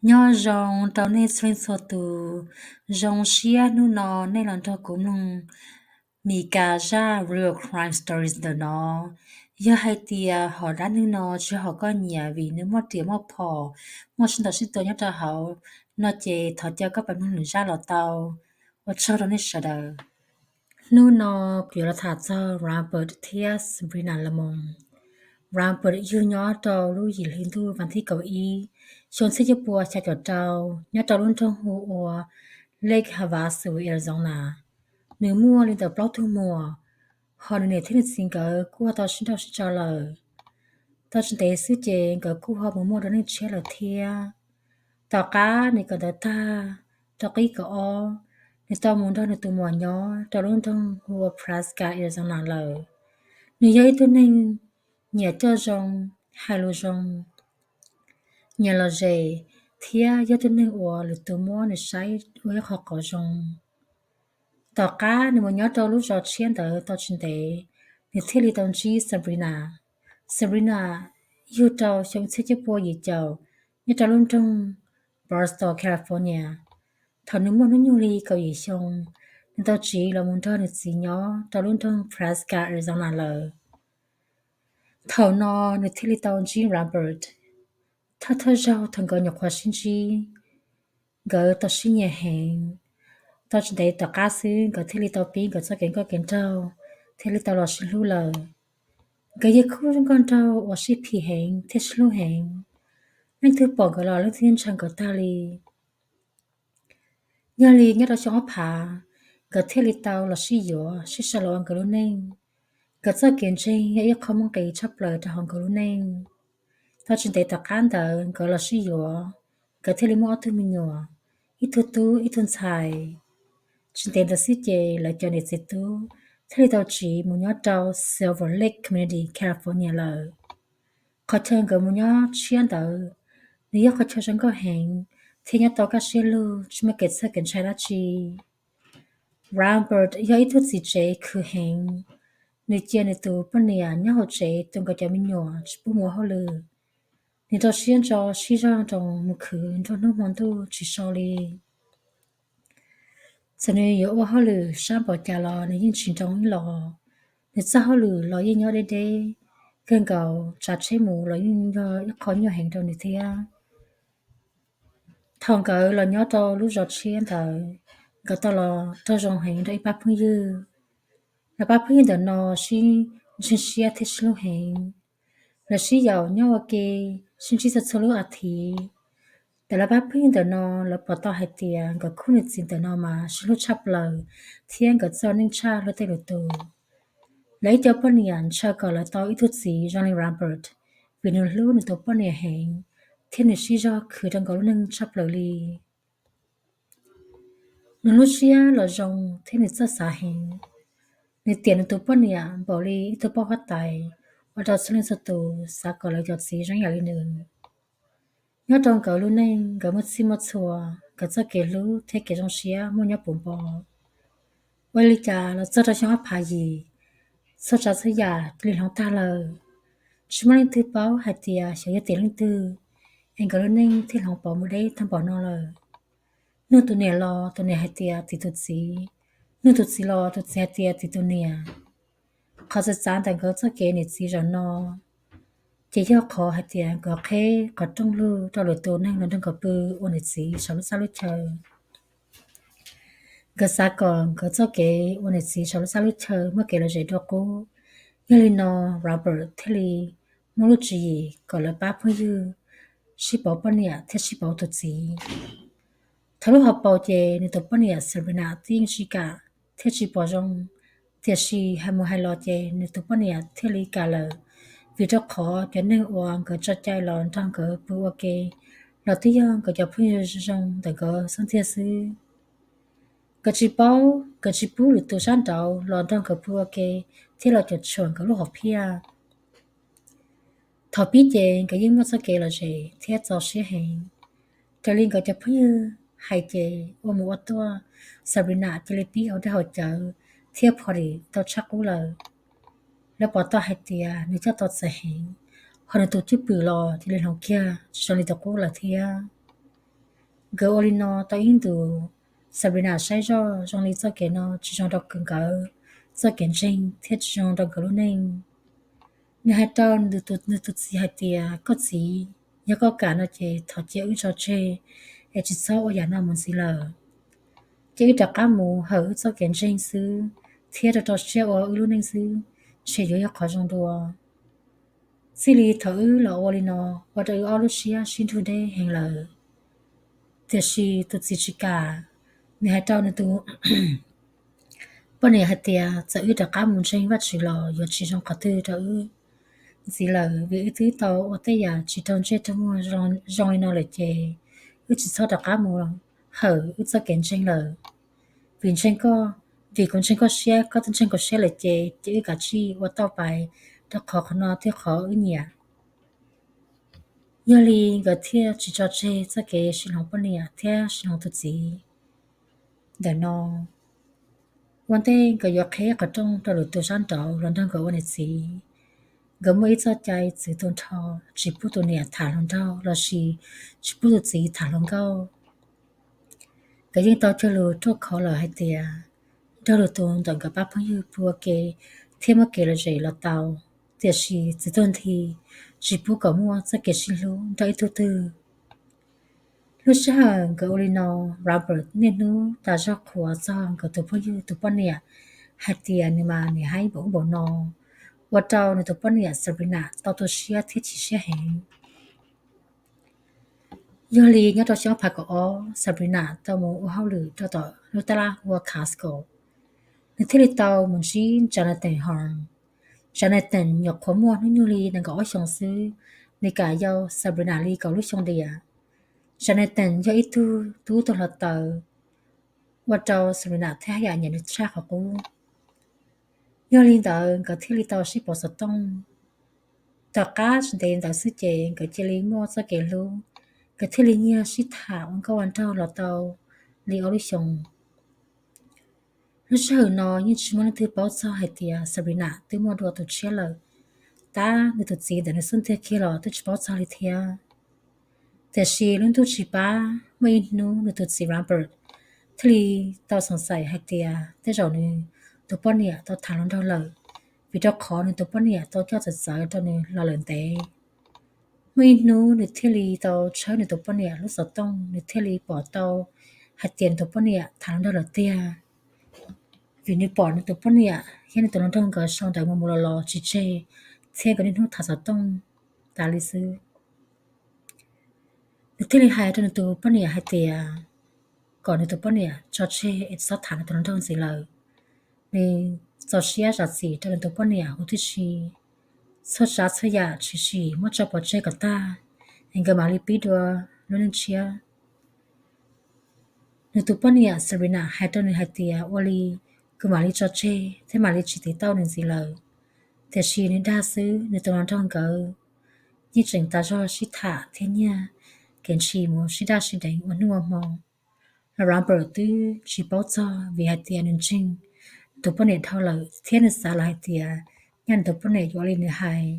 Nyob zoo rau nej txhua leej txhua tus, zoo siab hnub no nej los nrog kuv mloog Meskas zaj Real Crime Stories ntawm no. Yog hais tias hom dab neeg no tsis yog hom koj nyiam vim nws muaj riam muaj phom, muaj sib ntaus sib tua nyob rau hauv no ces thov caw koj pab mloog lwm zaj los tau. Ua tsaug rau nej sawv daws. Hnub no kuv yuav los tham txog Robert thiab Sabrina Lamont. Robert yug nyob rau lub yim hli ntuj vas thib kaum ib, xyoo txhiab cuaj pua xya caum rau, nyob rau lub nroog hu ua Lake Havasu, Arizona. Nws muaj li ntawm plaub tug muam, hos nws niam thiab nws txiv nkawd kuj tau sib nrauj sib tso lawm. Tau tsis ntev xwb ces nkawd kuj ho mus muaj dua neej tshiab lawm thiab. Tom qab nws kawm ntawv tag rau qib kaum ob, nws tau mus nrog nws tus muam nyob rau lub nroog hu ua Prescott, Arizona lawm. Nws yog ib tug neeg nyiam coj zoo, hais lus zoo, nyiam lom zem, thiab yog tug neeg uas lwm tus muab nws saib ua ib qho qhov zoo. Tom qab nws mus nyob rau lub zos tshiab ntawd tau tsis ntev, nws thiaj li tau ntsib Sabrina. Sabrina yug rau xyoo txhiab cuaj pua yim caum nyob rau lub nroog Barstow, California. Thaum nws muaj hnub nyoog li kaum yim xyoo, nws tau tsiv los mus nrog nws txiv nyob rau lub nroog Prescott, Arizona lawm. Thaum no nws thiaj li tau ntsib Robert. Thawj thawj zaug thaum nkawd nyuam qhuav sib ntsib, nkawd tau sib nyiam heev. Tau tsis ntev tom qab xwb nkawd thiaj li tau pib nkawd txoj kev nkauj kev nraug, thiaj li tau los sib hlub lawm. Nkawd yog khub nkauj nraug uas sib phim heev thiab sib hlub heev. Leej twg pom nkawd los leej twg yeej ntshaw nkawd tag li. Yog li nyob rau xyoo ob phav, nkawd thiaj li tau los sib yuav sib sau los ua nkawd lub neej. Nkawd txoj kev ntseeg yog ib qho muaj nqis tshaj plaws rau hauv nkawd lub neej. Tau tsis ntev tom qab ntawd nkawd los sib yuav, nkawd thiaj li muaj ob tug me nyuam, ib tug tub ib tug ntxhais. Tsis ntev ntawd xwb ces lawv cov niam txiv tub thiaj li tau tsiv mus nyob rau Silver Lake Community, California lawm. Qhov chaw nkawd mus nyob tshiab ntawd, nws yog qhov chaw zoo nkauj heev thiab nyob tau kaj siab lug, tsis muaj kev txhawj kev ntshai dab tsi. Robert yog ib tug txiv tsev khwv heev, nws cia nws tus poj niam nyob hauv tsev tu nkawd cov me nyuam tsis pub mus ua hauj lwm. Nws rau siab ntso sib zog nroo mus khwv nruab hnub hmo ntuj tsis so li. Txawm nws yuav ua hauj lwm sab npaum cas los nws yeej tsis nroo ib los. Nws txoj hauj lwm los yeej nyob deb deb, kawg nkaus tsav tsheb mus los yeej yog ib qho nyuaj heev rau nws thiab. Thaum nkawd los nyob rau lub zos tshiab ntawd, nkawd tau los raug zoo heev rau ib pab phooj ywg. Lawv pab phooj ywg ntawm no sib ntseeg siab thiab sib hlub heev. Lawv sib yaum nyob ua ke, sib ntsib txhua txhua lub as thiv. Ntawm lawv pab phooj ywg ntawm no, lawv pom tau hais tias nkawd khub niam txiv ntawm no mas sib hlub tshaj plaws thiab nkawd txawj neej tshaj luag tej lwm tus. Lawv ib co poj niam ntshaw kom lawv tau ib tug txiv zoo li Robert, vim nws hlub nws tus poj niam heev thiab nws sib zog khwv rau nkawd lub neej tshaj plaws li. Nws lub siab los zoo thiab nws txawj xav heev. Nws tiam nws tus poj niam npaum li ib tug poj huab tais, ua rau txhua leej txhua tus xav kom lawv cov txiv zoo yam li nws. Nyob rau nkawd lub neej nkawd muaj txhij muaj txhua, nkawd txoj kev hlub thiab kev zoo siab muaj nyob puv npo. Ua li cas los txog rau xyoo ob phav yim, txhua tsav txhua yam cia li hloov tag lawm. Tsis muaj leej twg paub hais tias xyov yog tim leej twg es nkawd lub neej thiaj hloov pauv mus deb tag npaum no lawm. Nug tus niam los tus niam hais tias tim tus txiv, nug tus txiv los tus txiv hais tias tim tus niam. Qhov txawv txav ntawm nkawd txoj kev niam txiv zaum no ces yog qhov hais tias nkawd qheb qhov rooj lug rau lwm tus neeg los nrog nkawd pw ua niam txiv saum lub txaj lub chaw. Nkawd xav kom nkawd txoj kev ua niam txiv saum lub txaj lub chaw muaj kev lom zem dua qub. Yog li no, Robert thiaj li muaj lub tswv yim kom lawv pab phooj ywg sib pauv poj niam thiab sib pauv tus txiv. Thaum lub hauv paus ces nws tus poj niam Sabrina twb yeej tsis kam thiab tsis pom zoo, tiam sis hais mus hais los ces nws tus poj niam thiaj li kam lawm, vim rau qhov cov neeg uas nkawd tso cai los nrog nkawd pw ua ke los twb yog nkawd cov phooj ywg zoo ntawm nkawd xub ntiag xwb. Nkawd tsis paub, nkawd tsis pub lwm tus sab nraud los nrog nkawd pw ua ke thiab los cuam tshuam nkawd lub hom phiaj. Thaum pib ces nkawd yeej muaj txoj kev lom zem thiab txaus siab heev. Raws li nkawd cov phooj ywg hais ces ua mus ua tuaj, Sabrina cia li pib haus dej haus cawv thiab phom dim tau tshaj qub lawm. Lawv pom tau hais tias nws coj tau txawv heev, ho nws tus cwj pwm los cia li hloov kiag tsis zoo li tus qub lawm thiab. Nkawd ua li no tau ib ntus, Sabrina saib zoj zoo li txoj kev no tsis zoo rau nkawd txoj kev ntseeg thiab tsis zoo rau nkawd lub neej. Nws hais rau nws tus txiv hais tias, koj txiv, yog koj kam no ces thov cia wb tso tseg es tsis txhob ua yam no mus ntxiv lawm. Cia wb rov qab mus hawm wb txoj kev ntseeg xwb thiab rau rau siab ua wb lub neej xwb, ntshe yuav yog qhov zoo dua. Txij li thaum wb los ua li no, ua rau wb ob lub siab sib nrug deb heev lawm. Tiam sis tus txiv tsis kam, nws hais rau nws tus poj niam hais tias txawm wb rov qab mus ntseeg Vajtswv los yuav tsis zoo qhov twg rau wb ntxiv lawm, vim wb twb tau ua tej yam tsis raug ntsej raug muag zoo li no lawm ces wb tsis txhob rov qab mus hawm wb txoj kev ntseeg lawm. Vim ntseeg koj, vim kuv ntseeg koj siab, koj twb ntseeg kuv siab lawm ces cia wb kav tsij ua tauj pais, rau qhov qhov no thiaj qhov wb nyiam. Yog li nkawd thiaj tsis tso tseg txoj kev sib hloov poj niam thiab sib hloov tus txiv. Ntawm no, ua ntej nkawd yuav qheb qhov rooj rau lwm tus sab nraud los nrog nkawd ua niam txiv, nkawd muaj ib txoj cai txwv tu nrho, tsis pub tus niam tham hluas nraug lossis tsis pub tus txiv tham hluas nkauj. Nkawd yeej tau cog lus ruaj khov lawm hais tias nrog lwm tus ntawm nkawd pab phooj ywg pw ua ke thiab muaj kev lom zem los tau, tiam sis txwv tuag nthi, tsis pub kom muaj txoj kev sib hlub nrog ib tug twg. Lub sij hawm nkawd ua li no, Robert niaj hnub tas zog qhuas txog nkawd tus phooj ywg tus poj niam hais tias nws mas nim haib npaum ub npaum no, ua rau nws tus poj niam Sabrina tau tu siab thiab chim siab heev. Yog li nyob rau xyoo ob phav kaum ob, Sabrina tau mus ua hauj lwm rau tom lub tab laj hu ua Costco. Nws thiaj li tau mus ntsib Jonathan Horn. Jonathan nyuam qhuav muaj hnub nyoog li nees nkaum ob xyoos xwb, nws kam yau Sabrina li kaum lub xyoo diam. Jonathan yog ib tug tub tug hluav taws, ua rau Sabrina thiaj haj yam nyiam nws tshaj qhov qub. Yog li ntawd nkawd thiaj li tau sib pauv xov tooj. Tom qab tsis ntev ntawd xwb ces nkawd cia li muaj txoj kev hlub, nkawd thiaj li nyiag sib tham ua nkauj ua nraug los tau li ob lub xyoos. Lub sij hawm no yeej tsis muaj leej twg paub txog hais tias Sabrina twb muaj dua tus tshiab lawm, tab nws tus txiv ntawm nws xub ntiag kiag los twb tsis paub txog li thiab. Tiam sis lub ntuj tsis pab, muaj ib hnub nws tus txiv Robert thiaj li tau xoom xaim hais tias tej zaum nws tus poj niam tau tham hluas nraug lawm, vim rau qhov nws tus poj niam tau coj txawv txawv rau nws los lawm ntev. Muaj ib hnub nws thiaj li tau tshawb nws tus poj niam lub xov tooj, nws thiaj li pom tau hais tias nws tus poj niam tham hluas nraug lawm tiag. Vim nws pom nws tus poj niam thiab nws tus hluas nraug nkawd sau ntawv mus mus los los tsis tseg, thiab nkawd niaj hnub tham xov tooj tas li xwb. Nws thiaj li hais rau nws tus poj niam hais tias kom nws tus poj niam tso tseg es txhob tham nws tus hluas nraug ntxiv lawm. Nws txaus siab zam txim rau nws tus poj niam huv tib si. Txhua tsav txhua yam tshwm sim muab tso pov tseg kom tag, es nkawd mam li pib dua lub neej tshiab. Nws tus poj niam Sabrina hais rau nws hais tias ua li, kuv mam li tso tseg thiab mam li tsis tiv tauj nws ntxiv lawm. Tiam sis nws dag xwb, nws tus hluas nraug nkawd yeej tseem tas zog sib tham thiab nyiag kev ntshis mus sib daj sib deev ua hnub ua hmo. Los Robert twb tsis paub txog vim hais tias nws ntseeg tus poj niam dhau lawm thiab nws xav lawm hais tias nyaj nws tus poj niam yuav ua li nws hais.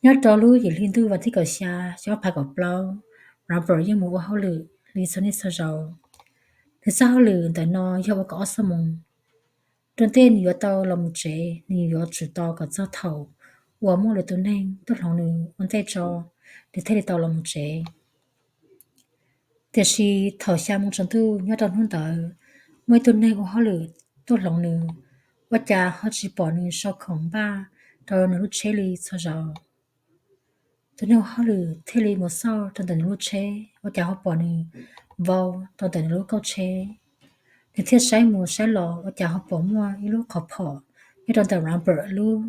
Nyob rau lub yim hli ntuj vas thib kaum xya, xyoo ob phav kaum plaub, Robert yeej mus ua hauj lwm li txhua niaj txhua zaus. Nws txoj hauj lwm ntawm no yog ua kaum ob xuab moos. Rau ntej nws yuav tau los mus tsev, nws yuav tsum tos kom txog thaum uas muaj lwm tus neeg tuaj hloov nws ua ntej tso, nws thiaj li tau los mus tsev. Tiam sis thaum xya moos tsaus ntuj nyob rau hnub ntawd, muaj ib tug neeg ua hauj lwm tuaj hloov nws, ua cas ho tsis pom nws sau khoom npaj rau nws lub tsheb li txhua zaus. Tus neeg ua hauj lwm thiaj li mus xauj rau ntawm nws lub tsheb, ua cas ho pom nws vau rau ntawm nws lub kauj tsheb. Nws thiaj saib mus saib los ua cas ho pom muaj ib lub qhov phom nyob rau ntawm Robert lub,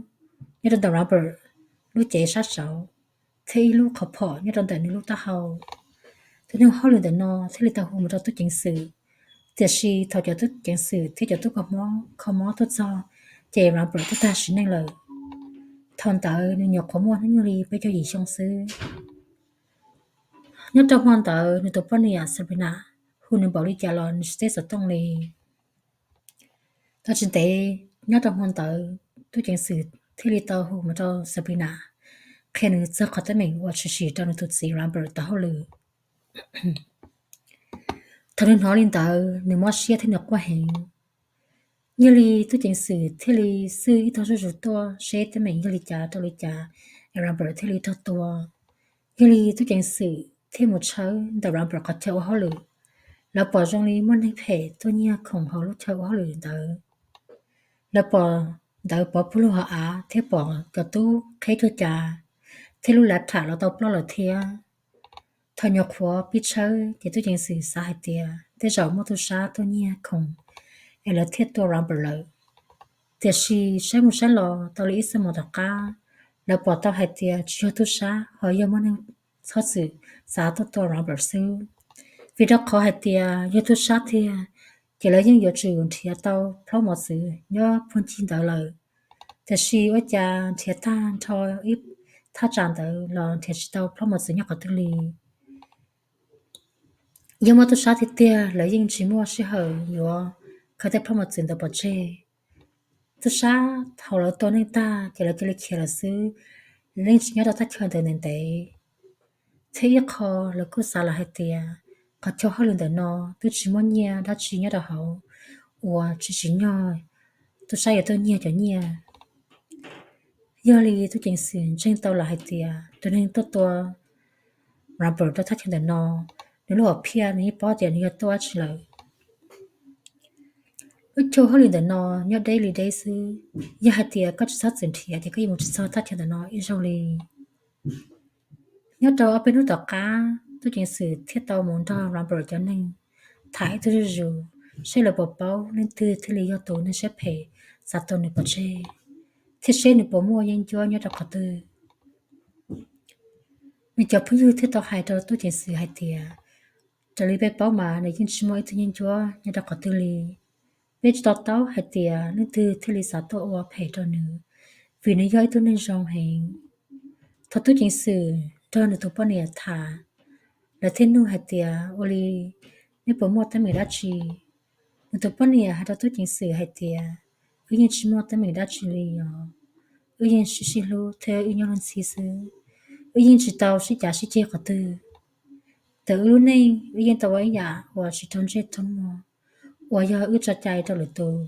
nyob rau ntawm Robert lub cev sab saud, thiab ib lub qhov phom nyob rau ntawm nws lub taub hau. Tus neeg ua hauj lwm ntawm no thiaj li tau hu mus rau tub ceev xwm. Tiam sis thaum cov tub ceev xwm thiab cov tub kho mob, kho mob tuaj txog, ces Robert twb tag sim neej lawm. Thaum ntawd nws nyuam qhuav muaj hnub nyoog li peb caug yim xyoo xwb. Nyob rau hmo ntawd nws tus poj niam Sabrina hu nws npaum li cas los nws tsis teb xov tooj li. Tau tsis ntev nyob rau hmo ntawd, tub ceev xwm thiaj li tau hu mus rau Sabrina, qhia nws txog qhov teeb meem uas tshwm sim rau nws tus txiv Robert tau hauj lwm. Thaum nws hnov li ntawd nws mob siab thiab nws quaj heev. Yog li tub ceev xwm thiaj li xwb ib tog zuj zus tuaj seb teeb meem yog li cas rau li cas es Robert thiaj li raug tua. Yog li tub ceev xwm thiaj mus tshawb ntawm Robert qhov chaw ua hauj lwm, lawv pom zoo li muaj neeg phem tuaj nyiag khoom hauv lub chaw ua hauj lwm ntawd. Lawv pom ntawd pov puag lub hauv av thiab pom cov tub qheb cuag cas, thiab lub lav tham los tau ploj lawm thiab. Thaum nyuam qhuav pib tshawb ces tub ceev xwm xav hais tias tej zaum muaj tub sab tuaj nyiag khoom es lawv thiaj tua Robert lawm. Tiam sis saib mus saib los tau li ib xuab moos tom qab, lawv pom tau hais tias tsis yog tub sab ho yog muaj neeg txhob txwm xav tuaj tua Robert xwb. Vim rau qhov hais tias yog tub sab tiag ces lawv yeej yuav tsum nrhiav tau plaub mos txwv nyob puag ncig ntawd lawm. Tiam sis ua cas nrhiav tag nrho ib thaj tsam ntawd los nrhiav tsis tau plaub mos txwv nyob qhov twg li. Yog muaj tub sab tiag tiag lawv yeej tsis muaj sij hawm yuav khaws tej plaub mos txwv ntawd pov tseg. Tub sab thaum lawv tua neeg tag ces lawv cia li khiav lawm xwb, yeej tsis nyob rau thaj chaw ntawd ntev ntev. Thiab ib qho lawv kuj xav lawm hais tias qhov chaw hauj lwm ntawm no twb tsis muaj nyiaj dab tsi nyob rau hauv uas tsis tsim nyog tub sab yuav tuaj nyiag cov nyiaj. Yog li tub ceev xwm ntseeg tau lawm hais tias tus neeg tuaj tua Robert rau thaj chaw ntawm no, nws lub hom phiaj nws yeej paub tias nws yog tuaj dab tsi lawm. Lub chaw hauj lwm ntawm no nyob deb li deb xwb, yog hais tias koj tsis txhob txwm nrhiav ces koj yeej mus tsis txog thaj chaw ntawm no ib zaug li. Nyob rau ob peb hnub tom qab tub ceev xwm thiaj tau mus nrog Robert cov neeg tham ib tug zuj zus, seb lawv puas paub leej twg thiaj li yog tus neeg siab phem xav tua nws pov tseg, thiab seb nws puas muaj yeeb ncuab nyob rau qhov twg. Nws cov phooj ywg thiaj tau hais rau tub ceev xwm hais tias, raws li peb paub mas nws yeej tsis muaj ib tug yeeb ncuab nyob rau qhov twg li. Peb tsis to taub hais tias leej twg thiaj li xav tuaj ua phem rau nws, vim nws yog ib tug neeg zoo heev. Thaum tub ceev xwm nrog nws tus poj niam tham, lawv thiaj nug hais tias, ua li, neb puas muaj teeb meem dab tsi? Nws tus poj niam hais rau tub ceev xwm hais tias, wb yeej tsis muaj teeb meem dab tsi li os, wb yeej sib sib hlub thiab wb nyob luag ntxhi xwb, wb yeej tsis tau sib cav sib ceg qhov twg. Ntawm wb lub neej wb yeej tau ua ib yam uas tsis raug ntsej raug muag, uas yog wb tso cai rau lwm tus,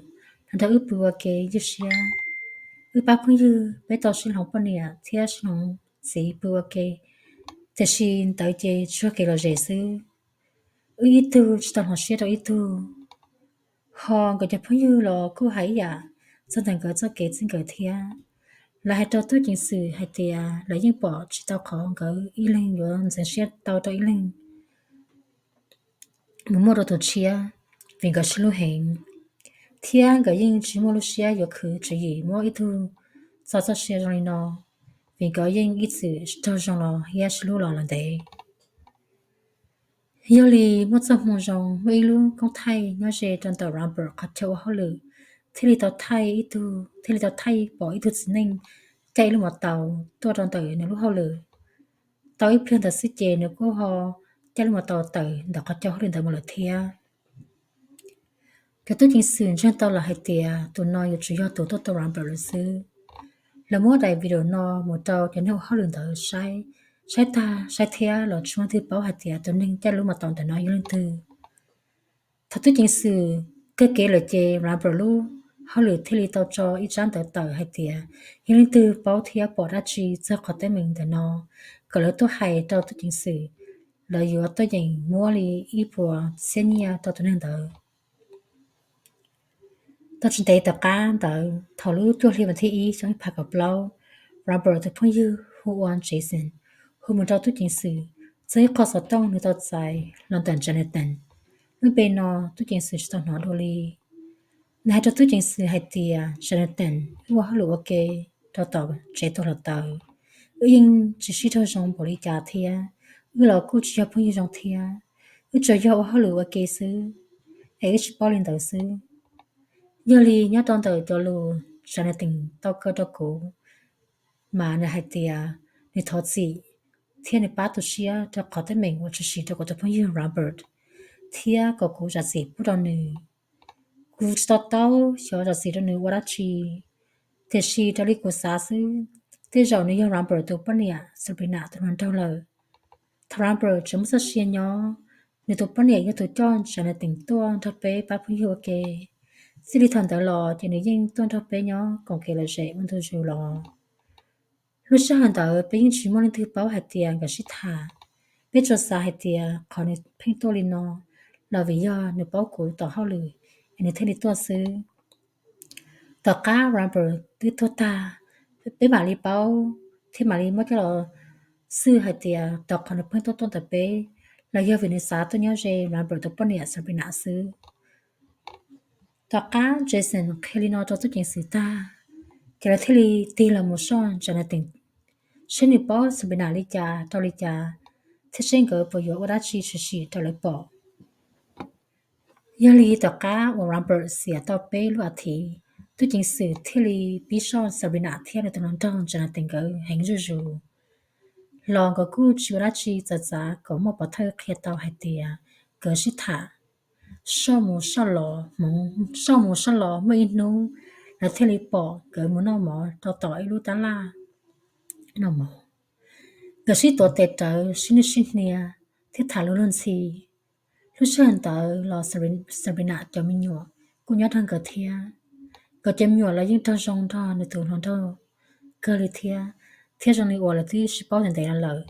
nrog wb pw ua ke ywj siab. Wb pab phooj ywg peb tau sib hloov poj niam thiab sib hloov txiv pw ua ke, tiam sis ntawd ces tsuas kev lom zem xwb. Wb ib tug tsis tau hloov siab rau ib tug, ho nkawd cov phooj ywg los kuj hais ib yam txog ntawm nkawd txoj kev txij nkawm thiab. Lawv hais rau tub ceev xwm hais tias lawv yeej pom tsis tau qhov nkawd ib leeg yuav ntxeev siab tau rau ib leeg mus muaj rau tus tshiab, vim nkawd sib hlub heev, thiab nkawd yeej tsis muaj lub siab yuav khwv tswv yim muab ib tug txo txoj sia zoo li no, vim nkawd yeej ib txwm raug zoo los thiab sib hlub los lawm ntev. Yog li muaj txoj hmoo zoo, muaj ib lub koob thaij nyob ze rau ntawm Robert qhov chaw ua hauj lwm, thiaj li tau thaij ib tug, thiaj li tau thaij pom ib tug txiv neej caij ib lub mos taus tuaj rau ntawm nws lub hauj lwm. Tau ib pliag ntawd xwb ces nws kuj ho caij lub mos taus tawm ntawm qhov chaw hauj lwm ntawd mus lawm thiab. Cov tub ceev xwm ntseeg tau lawm hais tias tus no yuav tsum yog tus tuaj tua Robert lawm xwb. Lawv muab daim video no mus rau cov neeg ua hauj lwm ntawd saib, saib tag saib thiab los tsis muaj leej twg paub hais tias tus neeg caij lub mos taus ntawm no yog leej twg. Thaum tub ceev xwm kawg kev lawm ces Robert lub hauj lwm thiaj li tau tso ib tsab ntawv tawm hais tias yog leej twg paub thiab pom dab tsi txog qhov teeb meem ntawm no, kom lawv tuaj hais rau tub ceev xwm, lawv yuav tuaj yeem muab li ib puas txhiab nyiaj rau tus neeg ntawd. Tau tsis ntev tom qab ntawd, thaum lub cuaj hli vas thib ib xyoo ib phav kaum plaub, Robert tus phooj ywg hu ua Jason hu mus rau tub ceev xwm txog ib qho xov tooj nws tau txais los ntawm Jonathan. Lub npe no tub ceev xwm tsis tau hnov dua li. Nws hais rau tub ceev xwm hais tias Jonathan wb ua hauj lwm ua ke rau tom tsev tuag hluav taws, wb yeej tsis sib raug zoo npaum li cas thiab, wb los kuj tsis yog phooj ywg zoo thiab, wb tsuas yog ua hauj lwm ua ke xwb, es wb tsis paub li ntawd xwb. Yog li nyob rau ntawm cov lus Jonathan tau kaw rau kuv, mas nws hais tias nws thov txim thiab nws pab tu siab rau qhov teeb meem uas tshwm sim rau kuv tus phooj ywg Robert, thiab kom kuv zam txim pub rau nws. Kuv tsis to taub xyov zam txim rau nws ua dab tsi, tiam sis raws li kuv xav xwb, tej zaum nws yog Robert tus poj niam Sabrina tus hluas nraug lawm. Thaum Robert tseem muaj txoj sia nyob, nws tus poj niam yog tus coj Jonathan tuaj nrog peb pab phooj ywg ua ke. Txij li thaum ntawd los ces nws yeej tuaj nrog peb nyob koom kev lom zem ua ntu zus los. Lub sij hawm ntawd peb yeej tsis muaj leej twg paub hais tias nkawd sib tham. Peb tsuas xav hais tias qhov nws pheej tuaj li no los vim yog nws paub kuv tom hauj lwm es nws thiaj li tuaj xwb. Tom qab Robert twb tuag tag, peb mam li paub thiab mam li muab coj los xwj hais tias tom qhov nws pheej tuaj tuaj ntawm peb los yog vim nws xav tuaj nyob ze Robert tus poj niam Sabrina xwb. Tom qab Jason qhia li no rau tub ceev xwm tag, ces lawv thiaj li tig los mus soj Jonathan, seb nws paub Sabrina li cas rau li cas, thiab seb nkawd puas yuav ua dab tsi tshwm sim rau lawv pom. Yog li tom qab uas Robert xiam tau peb lub as thiv, tub ceev xwm thiaj li pib soj Sabrina thiab nws tus hluas nraug Jonathan nkawd heev zuj zus. Los nkawd kuj tsis ua dab tsi txawv txav kom muaj pov thawj qhia tau hais tias nkawd sib tham. Soj mus soj los, soj mus soj los muaj ib hnub lawv thiaj li pom nkawd mus noj mov rau tom ib lub tab laj noj mov. Nkawd sib tuav tes rawv sib nwj sib hnia thiab tham lus luag ntxhi. Lub sij hawm ntawd los Sabrina cov me nyuam kuj nyob nrog nkawd thiab. Nkawd cov me nyuam los yeej raug zoo nrog nws tus hluas nraug kawg li thiab, thiab zoo li uas lawv twb sib paub ntev ntev los lawm.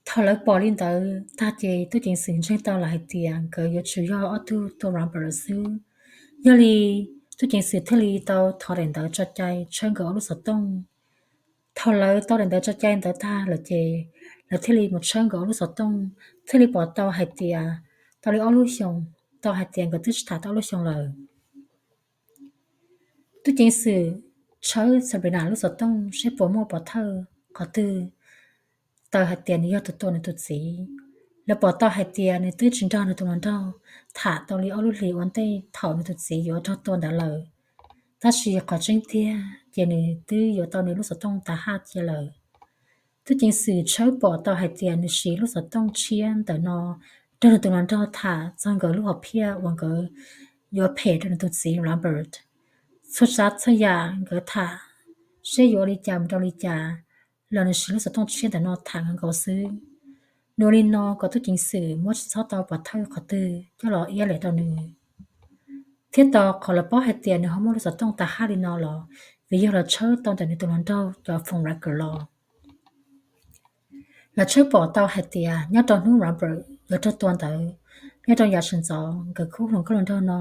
Thaum lawv pom li ntawd tag ces tub ceev xwm ntseeg tau lawm hais tias nkawd yuav tsum yog ob tug tua Robert lawm xwb. Yog li tub ceev xwm thiaj li tau thov daim ntawv tso cai tshawb nkawd ob lub xov tooj. Thaum lawv tau daim ntawv tso cai ntawd tag lawm ces lawv thiaj li mus tshawb nkawd ob lub xov tooj, thiaj li pom tau hais tias tau li ob lub xyoos, tau hais tias nkawd twb sib tham tau ob lub xyoos lawm. Tub ceev xwm tshawb Sabrina lub xov tooj seb puas muaj pov thawj qhov twg tau hais tias nws yog tus tua nws tus txiv. Lawv pom tau hais tias nws twb tsis nrog nws tus hluas nraug tham tau li ob lub hlis ua ntej thaum nws tus txiv yuav raug tua ntawd lawm. Tab sis qhov tseeb tiag ces nws twb yuav tau nws lub xov tooj tas haj cia lawm. Tub ceev xwm tshawb pom tau hais tias nws siv lub xov tooj tshiab ntawm no nrog nws tus hluas nraug tham txog nkawd lub hom phiaj uas nkawd yuav phem rau nws tus txiv Robert. Txhua tsav txhua yam nkawd tham, seb yuav ua li cas mus rau li cas, los nws siv lub xov tooj tshiab ntawm no tham nkaus xwb. Nws ua li no kom tub ceev xwm muab tsis txhob tau pov thawj qhov twg coj los iab lem rau nws. Thiab tau qhov lawv paub hais tias nws ho muaj lub xov tooj tas haj li no los vim yog lawv tshawb tau ntawm nws tus hluas nraug cov phone record los. Lawv tshawb pom tau hais tias nyob rau hnub Robert yuav raug tua ntawd, nyob rau yav sawv ntxov nkawd khub hluas nkauj hluas nraug no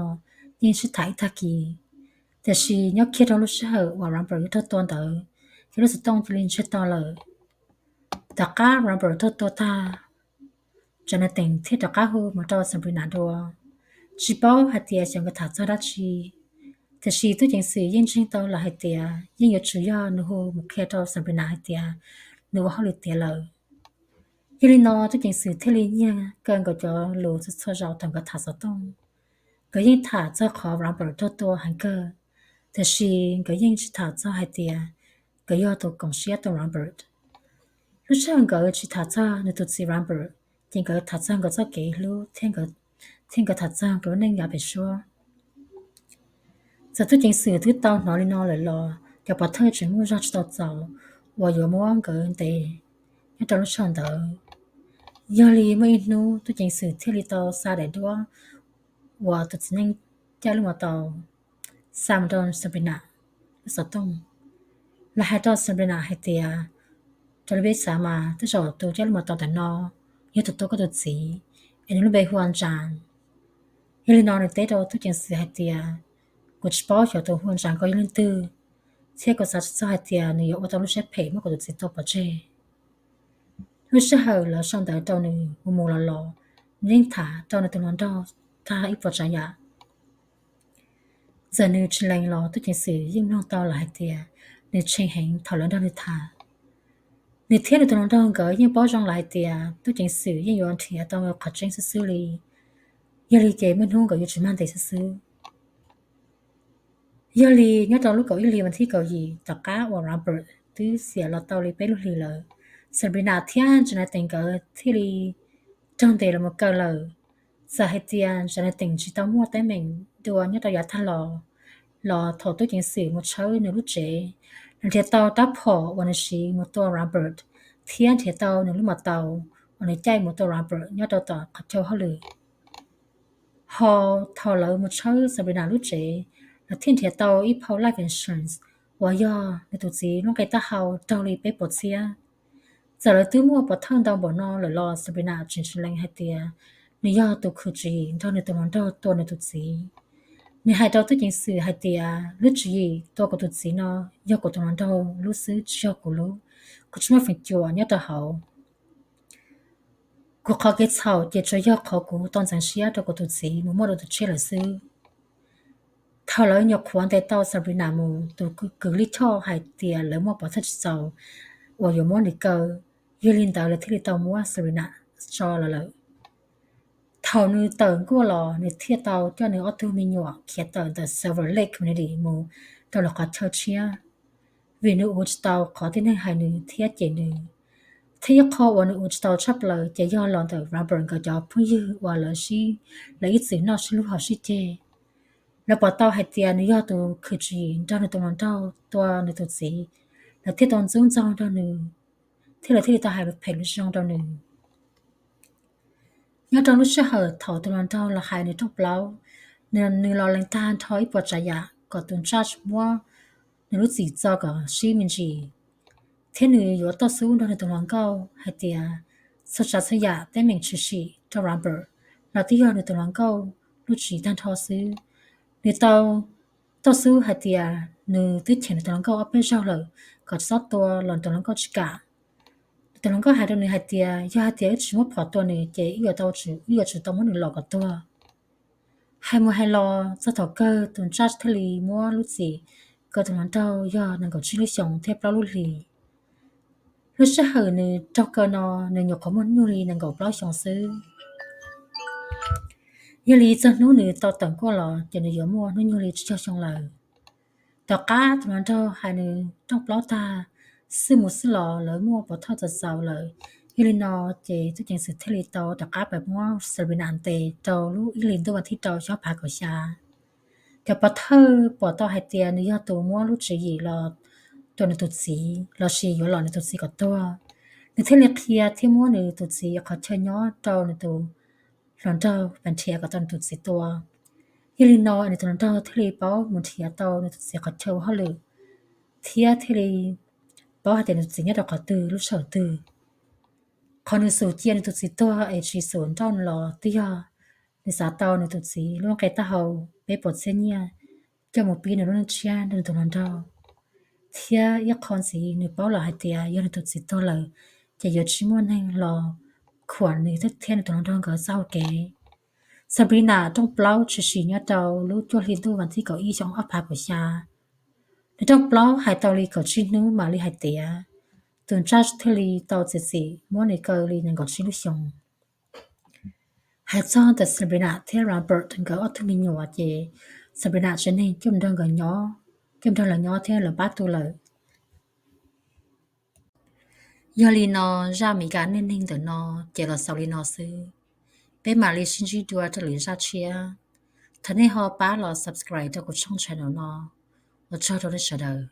yeej sib tham ib tag kis. Tiam sis nyob kiag rau lub sij hawm uas Robert yuav raug tua ntawd, ces lub xov tooj cia li ntsiag to lawm. Tom qab Robert raug tua tag, Jonathan thiaj rov qab hu mus rau Sabrina dua, tsis paub hais tias xyov nkawd tham txog dab tsi. Tiam sis tub ceev xwm yeej ntseeg tau lawm hais tias yeej yuav tsum yog nws hu mus qhia rau Sabrina hais tias nws ua hauj lwm tiav lawm. Yog li no tub ceev xwm thiaj li nyiag kaw nkawd cov lus txhua txhua zaus thaum nkawd tham xov tooj. Nkawd yeej tham txog qhov Robert raug tua heev kawg, tiam sis nkawd yeej tsis tham txog hais tias nkawd yog tus koom siab tua Robert. Lub sij hawm nkawd tsis tham txog nws tus txiv Robert, ces nkawd tham txog nkawd txoj kev hlub thiab nkawd tham txog nkawd lub neej yav pem suab. Txawm tub ceev xwm twb tau hnov li no lawm los cov pov thawj tseem muaj zog tsis tau txaus uas yuav muab nkawd ntes nyob rau lub sij hawm ntawd. Yog li muaj ib hnub tub ceev xwm thiaj li tau xa daim duab uas tus txiv neej caij lub mos taus xa mus rau Sabrina lub xov tooj. Lawv hais rau Sabrina hais tias, raws li peb xav mas tej zaum tus caij lub mos taus ntawm no yog tus tua koj tus txiv, es nws lub npe hu ua Ntsa. Yog li no nws teb rau tub ceev xwm hais tias, kuv tsis paub xyov tus hu ua Ntsa ko yog leej twg, thiab kuv xav tsis txog hais tias nws yuav ua tau lub siab phem muab kuv tus txiv tua pov tseg. Lub sij hawm lawv sau ntawv rau nws mus mus los los, nws yeej tham rau nws tus hluas nraug tag ib puas tsav yam. Txawm nws tsis lees los tub ceev xwm yeej mloog tau lawm hais tias nws tshee heev thaum lawv nrog nws tham. Nws thiab nws tus hluas nraug nkawd yeej paub zoo lawm hais tias tub ceev xwm yeej yuav nrhiav tau qhov tseeb xwb xwb li. Yog li ces muaj hnub nkawd yuav tsis mag ntes xwb xwb. Yog li nyob rau lub kaum ib hlis vas thib kaum yim tom qab uas Robert twb xiam los tau li peb lub hlis lawm, Sabrina thiab Jonathan nkawd thiaj li raug ntes los mus kaw lawm. Txawm hais tias Jonathan tsis tau muaj teeb meem dua nyob rau yav tag los, los thaum tub ceev xwm mus tshawb nws lub tsev, nws nrhiav tau rab phom uas nws siv mus tua Robert, thiab nrhiav tau nws lub mos taus uas nws caij mus tua Robert nyob rau tom qhov chaw hauj lwm. Ho thaum lawv mus tshawb Sabrina lub tsev, lawv thiaj nrhiav tau ib phau life insurance uas yog nws tus txiv lub nqe taub hau raug li peb puas txhiab. Txawm lawv twb muaj pov thawj ntau npaum no lawm los Sabrina tseem tsis lees hais tias nws yog tus khwv tswv yim nrog nws tus hluas nraug tua nws tus txiv. Nws hais rau tub ceev xwm hais tias lub tswv yim tua kuv tus txiv no yog kuv tus hluas nraug lub xwb tsis yog kuv lub. Kuv tsis muaj feem cuam nyob rau hauv. Kuv qhov kev txhaum ces tsuas yog qhov kuv tau ntxeev siab rau kuv tus txiv mus muaj dua tus tshiab lawm xwb. Thaum lawv nyuam qhuav ntes tau Sabrina mus, tus kwv lij choj hais tias lawv muaj pov thawj tsis txaus uas yuav muab nws kaw. Yog li ntawd lawv thiaj li tau muab Sabrina tso los lawm. Thaum nws tawm nkuaj los nws thiaj tau coj nws ob tug me nyuam khiav tawm ntawm Silver Lake Community mus rau lwm qhov chaw tshiab, vim nws ua tsis tau qhov tib neeg hais nws thiab cem nws. Thiab ib qho uas nws ua tsis tau tshaj plaws ces yog los ntawm Robert nkawd cov phooj ywg uas lawv sib, lawv ib txwm noj sib hlub hauv sib ceg. Lawv pom tau hais tias nws yog tus khwv tswv yim nrog nws tus hluas nraug tua nws tus txiv, lawv thiaj tau ntxub ntxaug nrog nws, thiab lawv thiaj li tau hais lus phem lus zoo rau nws. Nyob rau lub sij hawm thaum tus hluas nraug los hais nws rooj plaub, nws los lees tag nrho ib puas tsav yam kom tus judge muab nws lub txim txo kom sib me ntsis, thiab nws yuav toj xub nrog nws tus hluas nkauj hais tias txhua tsav txhua yam teeb meem tshwm sim rau Robert los twb yog nws tus hluas nkauj lub txim tag nrho xwb. Nws tau toj xub hais tias nws twb cheem nws tus hluas nkauj ob peb zaug lawm kom tsis txhob tua los nws tus hluas nkauj tsis kam. Nws tus hluas nkauj hais rau nws hais tias yog hais tias wb tsis muab phom tua nws ces wb yuav tsum tau muab nws lom kom tuag. Hais mus hais los txog thaum kawg tus judge thiaj li muab lub txim kaw tus hluas nraug yog nees nkaum tsib lub xyoos thiab plaub lub hlis. Lub sij hawm nws raug kaw no, nws nyuam qhuav muaj hnub nyoog li nees nkaum plaub xyoos xwb. Yog li txog hnub nws tau tawm nkuaj los ces nws yuav muaj hnub nyoog li tsib caug xyoo lawm. Tom qab tus hluas nraug hais nws rooj plaub tag, xwb mus xwb los lawv muaj pov thawj txaus txaus lawm. Yog li no ces tub ceev xwm thiaj li tau rov qab pais muab Sabrina ntes rau lub ib hlis ntuj vas thib rau xyoo ob phav kaum xya. Cov pov thawj pom tau hais tias nws yog tus muab lub tswv yim los tua nws tus txiv lossis yuav lom nws tus txiv kom tuag. Nws thiaj li qhia thiab muab nws tus txiv qhov chaw nyob rau nws tus hluas nraug pab nrhiav kom tau nws tus txiv tua. Yog li no nws tus hluas nraug thiaj li paub mus nrhiav tau nws tus txiv qhov chaw ua hauj lwm, thiab thiaj li paub hais tias nws tus txiv nyob rau qhov twg lub sij hawm twg. Qhov nws xub cia nws tus txiv tuag es tsis xub nrauj nws los twb yog nws xav tau nws tus txiv lub nqe taub hau peb puas txhiab nyiaj coj mus pib nws lub neej tshiab nrog nws tus hluas nraug. Thiab ib qho ntxiv nws paub lawm hais tias yog nws tus txiv tuag lawm ces yuav tsis muaj neeg los khuam nws thiab nws tus hluas nraug nkawd txoj hau kev. Sabrina rooj plaub tshwm sim nyob rau lub cuaj hli ntuj vas thib kaum ib xyoo ob phav kaum xya. Nws rooj plaub hais tau li kaum tsib hnub mam li hais tias tus judge thiaj li tau txiav txim muab nws kaw li nees nkaum tsib lub xyoos. Hais txog ntawm Sabrina thiab Robert nkawd ob tug me nyuam ces Sabrina tsev neeg coj nrog nkawd nyob, coj nrog lawv nyob thiab lawv pab tu lawm. Yog li no zaj Amelikas neej neeg ntawm no ces los xaus li no xwb. Peb mam li sib ntsib dua rau lwm zaj tshiab. Thov nej ho pab los subscribe rau kuv channel no. Ua tsaug rau nej sawv daws.